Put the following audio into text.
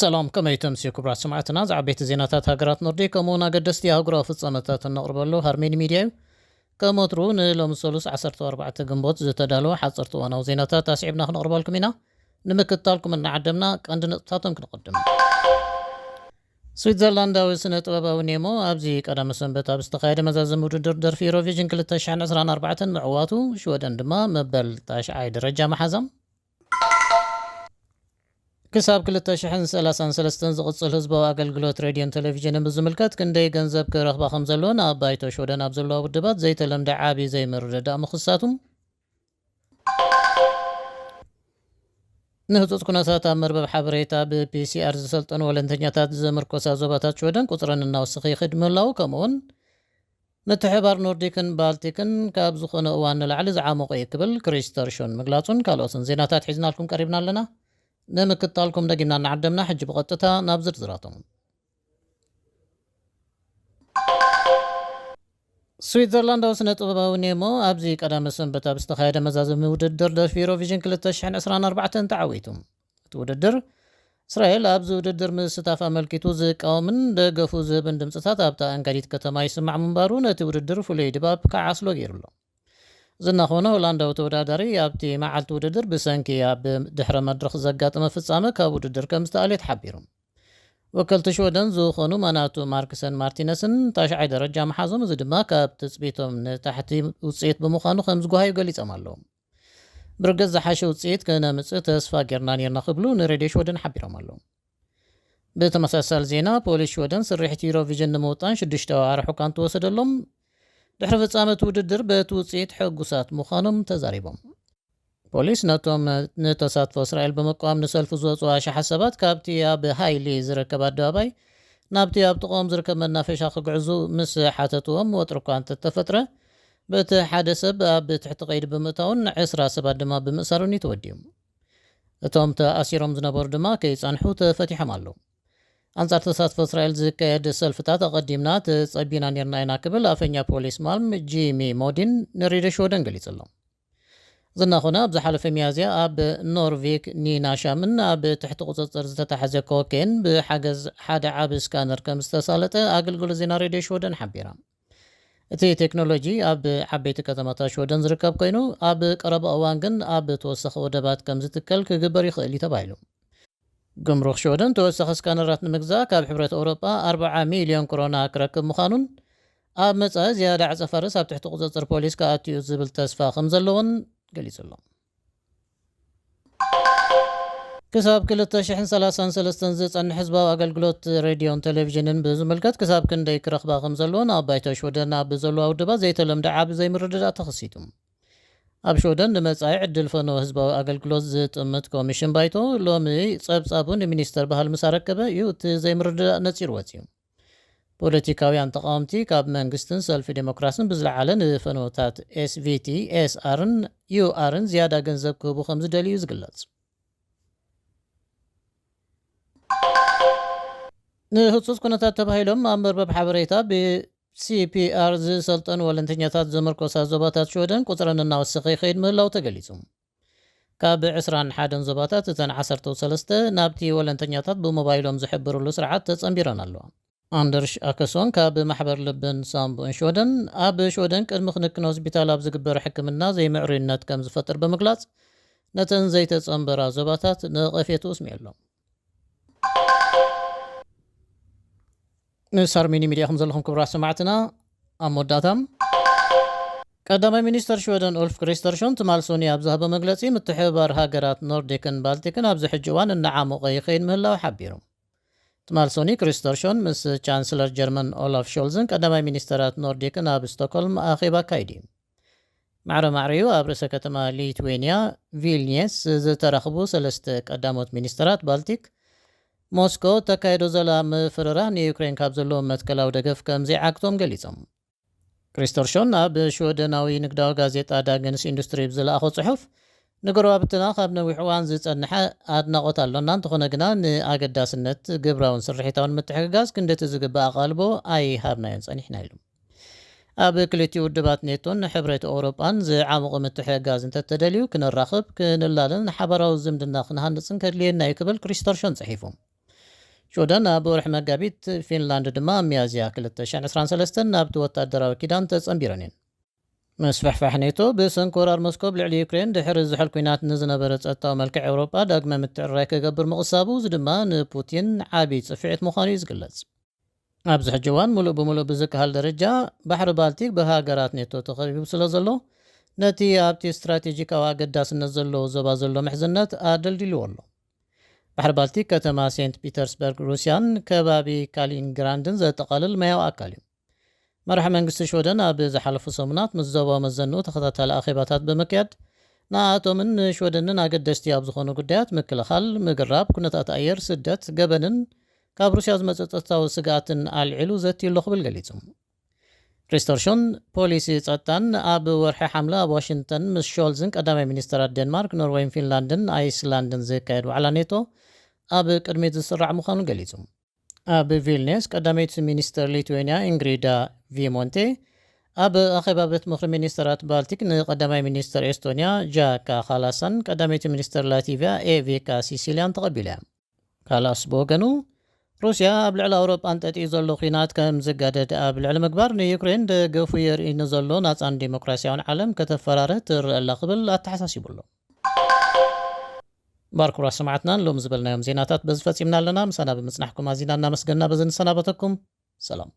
ሰላም፣ ከመይ ተምስዩ ክቡራት ሰማዕትና? ዝዓበይቲ ዜናታት ሃገራት ኖርዲክ ከምኡውን ኣገደስቲ ኣህጉራዊ ፍጻመታት እነቕርበሉ ሃርሜኒ ሚድያ እዩ። ከም ወትሩ ንሎሚ ሰሉስ ዓሰርተ ኣርባዕተ ግንቦት ዝተዳለወ ሓጸርቲ እዋናዊ ዜናታት ኣስዒብና ክነቕርበልኩም ኢና። ንምክትታልኩም እናዓደምና ቀንዲ ነጥብታቶም ክንቕድም። ስዊትዘርላንዳዊ ስነ ጥበባዊ ኔሞ ኣብዚ ቀዳመ ሰንበት ኣብ ዝተኻየደ መዛዘሚ ውድድር ደርፊ ኢሮቪዥን ክልተ ሽሕን ዕስራን ኣርባዕተን ምዕዋቱ፣ ሽወደን ድማ መበል ታሽዓይ ደረጃ መሓዛ። ክሳብ ክልተ ሽሕን ሰላሳን ሰለስተን ዝቕጽል ህዝባዊ ኣገልግሎት ሬድዮን ቴሌቪዥንን ብዝምልከት ክንደይ ገንዘብ ክረኽባ ከም ዘለወን ኣብ ባይቶ ሽወደን ኣብ ዘለዋ ውድባት ዘይተለምደ ዓቢ ዘይምርድዳእ ምኽሳቱ፣ ንህጹጽ ኩነታት ኣብ መርበብ ሓበሬታ ብፒሲኣር ዝሰልጠኑ ወለንተኛታት ዝምርኮሳ ዞባታት ሽወደን ቁጽረን እናወሰኸ ይኸይድ ምህላዉ፣ ከምኡውን ምትሕብባር ኖርዲክን ባልቲክን ካብ ዝኾነ እዋን ንላዕሊ ዝዓሞቐ እዩ ክብል ክሪስተር ሾን ምግላጹን ካልኦትን ዜናታት ሒዝናልኩም ቀሪብና ኣለና። ንምክትታልኩም ደጊምና እናዓደምና፣ ሕጂ ብቐጥታ ናብ ዝርዝራቶም። ስዊትዘርላንዳዊ ስነ ጥበባዊ ኔሞ ኣብዚ ቀዳመ ሰንበት ኣብ ዝተኻየደ መዛዘሚ ውድድር ደርፊ ኢሮቪዥን ክልተ ሽሕን ዕስራን ኣርባዕተን ተዓዊቱ። እቲ ውድድር፣ እስራኤል ኣብዚ ውድድር ምስታፍ ኣመልኪቱ ዝቃወምን ደገፉ ዝህብን ድምፅታት ኣብታ ኣንጋዲት ከተማ ይስማዕ ምንባሩ ነቲ ውድድር ፍሉይ ድባብ ክዓስሎ ገይሩ ኣሎ። ዝና ኾነ፣ ሆላንዳዊ ተወዳዳሪ ኣብቲ መዓልቲ ውድድር ብሰንኪ ኣብ ድሕረ መድረኽ ዘጋጠመ ፍጻመ ካብ ውድድር ከም ዝተኣልየ ተሓቢሩ። ወከልቲ ሽወደን ዝኾኑ ማናቱ ማርክሰን ማርቲነስን ታሽዓይ ደረጃ መሓዞም፣ እዚ ድማ ካብ ትጽቢቶም ንታሕቲ ውጽኢት ብምዃኑ ከም ዝጓሃዩ ገሊጾም ኣለዉ። ብርግጽ ዝሓሸ ውጽኢት ክነምጽእ ተስፋ ጌርና ኔርና ክብሉ ንሬድዮ ሽወደን ሓቢሮም ኣለዉ። ብተመሳሳሊ ዜና፣ ፖሊስ ሽወደን ስርሒት ዩሮቪዥን ንምውጣን ሽዱሽተ ኣዋርሕ እኳ እንተወሰደሎም፣ ድሕሪ ፍጻመ እቲ ውድድር በቲ ውጽኢት ሕጉሳት ምዃኖም ተዛሪቦም። ፖሊስ ነቶም ንተሳትፎ እስራኤል ብምቅዋም ንሰልፊ ዝወጹ ኣሽሓት ሰባት ካብቲ ኣብ ሃይሊ ዝርከብ ኣደባባይ ናብቲ ኣብ ጥቕኦም ዝርከብ መናፈሻ ክግዕዙ ምስ ሓተትዎም፣ ወጥሪ እኳ እንተተፈጥረ፣ በቲ ሓደ ሰብ ኣብ ትሕቲ ቀይዲ ብምእታውን ዕስራ ሰባት ድማ ብምእሳሩን እዩ ተወዲኡ። እቶም ተኣሲሮም ዝነበሩ ድማ ከይጸንሑ ተፈቲሖም ኣለዉ። ኣንጻር ተሳትፎ እስራኤል ዝካየድ ሰልፍታት ኣቐዲምና ተጸቢና ኔርና ኢና ክብል ኣፈኛ ፖሊስ ማልም ጂሚ ሞዲን ንሬድዮ ሽወደን ገሊጹ ኣሎ። ዝና ኾነ፣ ኣብ ዝሓለፈ ሚያዝያ ኣብ ኖርቪክ ኒናሻምን ኣብ ትሕቲ ቁጽጽር ዝተታሕዘ ኮኬን ብሓገዝ ሓደ ዓቢ ስካነር ከም ዝተሳለጠ ኣገልግሎት ዜና ሬድዮ ሽወደን ሓቢራ። እቲ ቴክኖሎጂ ኣብ ዓበይቲ ከተማታት ሽወደን ዝርከብ ኮይኑ፣ ኣብ ቀረባ እዋን ግን ኣብ ተወሰኸ ወደባት ከም ዝትከል ክግበር ይኽእል እዩ ተባሂሉ። ጉምሩክ ሽወደን ተወሳኺ ስካነራት ንምግዛእ ካብ ሕብረት ኤውሮጳ ኣርብዓ ሚልዮን ኮሮና ክረክብ ምዃኑን፣ ኣብ መጻኢ ዝያዳ ዕጸ ፋርስ ኣብ ትሕቲ ቁጽጽር ፖሊስ ክኣቱ እዩ ዝብል ተስፋ ከም ዘለዎን ገሊጹ ኣሎ። ክሳብ ክልተ ሽሕን ሰላሳን ሰለስተን ዝጸንሕ ህዝባዊ ኣገልግሎት ሬድዮን ቴሌቪዥንን ብዝምልከት ክሳብ ክንደይ ክረኽባ ከም ዘለዎን ኣብ ባይቶ ሽወደን ኣብ ዘለዋ ውድባት ዘይተለምደ ዓቢ ዘይምርድዳእ ተኸሲቱ። ኣብ ሽወደን ንመጻኢ ዕድል ፈነወ ህዝባዊ ኣገልግሎት ዝጥምት ኮሚሽን ባይቶ ሎሚ ጸብጻቡ ንሚኒስተር ባህል ምስ ኣረከበ እዩ እቲ ዘይምርድዳእ ነጺሩ ወጺኡ። ፖለቲካውያን ተቓወምቲ ካብ መንግስትን ሰልፊ ዴሞክራስን ብዝለዓለ ንፈነወታት ኤስቪቲ፣ ኤስኣርን ዩኣርን ዝያዳ ገንዘብ ክህቡ ከም ዝደልዩ ዝግለጽ። ንህጹጽ ኩነታት ተባሂሎም ኣብ መርበብ ሓበሬታ ብሲፒኣር ዝሰልጠኑ ወለንተኛታት ዘመርኮሳ ዞባታት ሽወደን ቁጽረን እናወሰኸ ይኸይድ ምህላው ተገሊጹ። ካብ ዕስራን ሓደን ዞባታት እተን ዓሰርተ ሰለስተ ናብቲ ወለንተኛታት ብሞባይሎም ዝሕብርሉ ስርዓት ተጸንቢረን ኣለዋ። ኣንደርሽ ኣከሶን ካብ ማሕበር ልብን ሳምቦን ሽወደን፣ ኣብ ሽወደን ቅድሚ ክንክን ሆስፒታል ኣብ ዝግበር ሕክምና ዘይምዕሩይነት ከም ዝፈጥር ብምግላጽ፣ ነተን ዘይተጸንበራ ዞባታት ነቐፌቱ ኣስሚዑ ኣሎ። ንሳርሚኒ ሚድያ ከም ዘለኹም ክቡራት ሰማዕትና፣ ኣብ መወዳእታ፣ ቀዳማይ ሚኒስተር ሽወደን ኡልፍ ክሪስተርሾን ትማል ሶኒ ኣብ ዝሃቦ መግለጺ፣ ምትሕብባር ሃገራት ኖርዲክን ባልቲክን ኣብዚ ሕጂ እዋን እናዓሞቐ ይኸይድ ምህላው ሓቢሩ። ትማል ሶኒ ክሪስተርሾን ምስ ቻንስለር ጀርመን ኦላፍ ሾልዝን ቀዳማይ ሚኒስተራት ኖርዲክን ኣብ ስቶክሆልም ኣኼባ ኣካይዱ እዩ። ማዕረ ማዕረዩ ኣብ ርእሰ ከተማ ሊትዌንያ ቪልኒየስ ዝተራኽቡ ሰለስተ ቀዳሞት ሚኒስተራት ባልቲክ፣ ሞስኮ ተካይዶ ዘላ ምፍርራህ ንዩክሬን ካብ ዘለዎ መትከላዊ ደገፍ ከም ዘይዓግቶም ገሊጾም። ክሪስተርሾን ኣብ ሽወደናዊ ንግዳዊ ጋዜጣ ዳግንስ ኢንዱስትሪ ብዝለኣኾ ጽሑፍ፣ ንጎረባብትና ካብ ነዊሕ እዋን ዝጸንሐ ኣድናቖት ኣሎና፣ እንተኾነ ግና ንኣገዳስነት ግብራውን ስርሒታውን ምትሕግጋዝ ክንድቲ ዝግባእ ኣቓልቦ ኣይሃብናዮን ጸኒሕና ኢሉ። ኣብ ክልቲኡ ውድባት ኔቶን ሕብረት ኤውሮጳን ዝዓሙቕ ምትሕግጋዝ እንተተደልዩ፣ ክንራኸብ፣ ክንላለን ሓባራዊ ዝምድና ክንሃንጽን ከድልየና እዩ ክብል ክሪስተርሾን ጽሒፉ። ሽወደን ኣብ ወርሒ መጋቢት፣ ፊንላንድ ድማ ኣብ ሚያዝያ ክልተ ሽሕን ዕስራን ሰለስተን ናብቲ ወታደራዊ ኪዳን ተጸንቢረን እየን። ምስፍሕፋሕ ኔቶ ብሰንኪ ወራር ሞስኮ ኣብ ልዕሊ ዩክሬን ድሕሪ ዝሑል ኲናት ንዝነበረ ጸጥታዊ መልክዕ ኤውሮጳ ዳግመ ምትዕርራይ ክገብር ምቕሳቡ፣ እዚ ድማ ንፑቲን ዓቢ ጽፍዒት ምዃኑ እዩ ዝግለጽ። ኣብዚ ሕጂ እዋን ምሉእ ብምሉእ ብዝከሃል ደረጃ ባሕሪ ባልቲክ ብሃገራት ኔቶ ተኸቢቡ ስለ ዘሎ፣ ነቲ ኣብቲ ስትራቴጂካዊ ኣገዳስነት ዘለዎ ዞባ ዘሎ ምሕዝነት ኣደልዲልዎ ኣሎ። ባሕሪ ባልቲክ ከተማ ሴንት ፒተርስበርግ ሩስያን ከባቢ ካሊንግራንድን ዘጠቓልል ማያዊ ኣካል እዩ። መራሒ መንግስቲ ሽወደን ኣብ ዝሓለፉ ሰሙናት ምስ ዞባዊ መዘንኡ ተኸታታሊ ኣኼባታት ብምክያድ፣ ንኣቶምን ንሽወደንን ኣገደስቲ ኣብ ዝኾኑ ጉዳያት ምክልኻል፣ ምግራብ፣ ኩነታት ኣየር፣ ስደት፣ ገበንን ካብ ሩስያ ዝመጽእ ጸጥታዊ ስግኣትን ኣልዒሉ ዘትዩ ኣሎ ክብል ገሊጹ። ክሪስተርሾን ፖሊሲ ጸጥታን ኣብ ወርሒ ሓምለ ኣብ ዋሽንግተን ምስ ሾልዝን ቀዳማይ ሚኒስተራት ዴንማርክ፣ ኖርወይን ፊንላንድን ኣይስላንድን ዝካየድ ዋዕላ ኔቶ ኣብ ቅድሚት ዝስራዕ ምዃኑ ገሊጹ። ኣብ ቪልኔስ ቀዳመይቲ ሚኒስተር ሊትዌንያ ኢንግሪዳ ቪሞንቴ፣ ኣብ ኣኼባ ቤት ምኽሪ ሚኒስተራት ባልቲክ ንቀዳማይ ሚኒስተር ኤስቶንያ ጃካ ካላሳን ቀዳመይቲ ሚኒስተር ላቲቪያ ኤቪካ ሲሲልያን ተቐቢላ እያ። ካላስ ብወገኑ፣ ሩስያ ኣብ ልዕሊ ኣውሮጳ ኣንጠጢኡ ዘሎ ኲናት ከም ዝጋደድ ኣብ ልዕሊ ምግባር፣ ንዩክሬን ደገፉ የርኢ ንዘሎ ናጻን ዲሞክራሲያውን ዓለም ከተፈራርህ ትረአ ኣላ ክብል ኣተሓሳሲቡ ኣሎ። ባርኩራ ሰማዕትናን ሎም ዝበልናዮም ዜናታት በዚ ፈጺምና ኣለና። ምሳና ብምጽናሕኩም ኣዚና እናመስገና በዚ ንሰናበተኩም። ሰላም።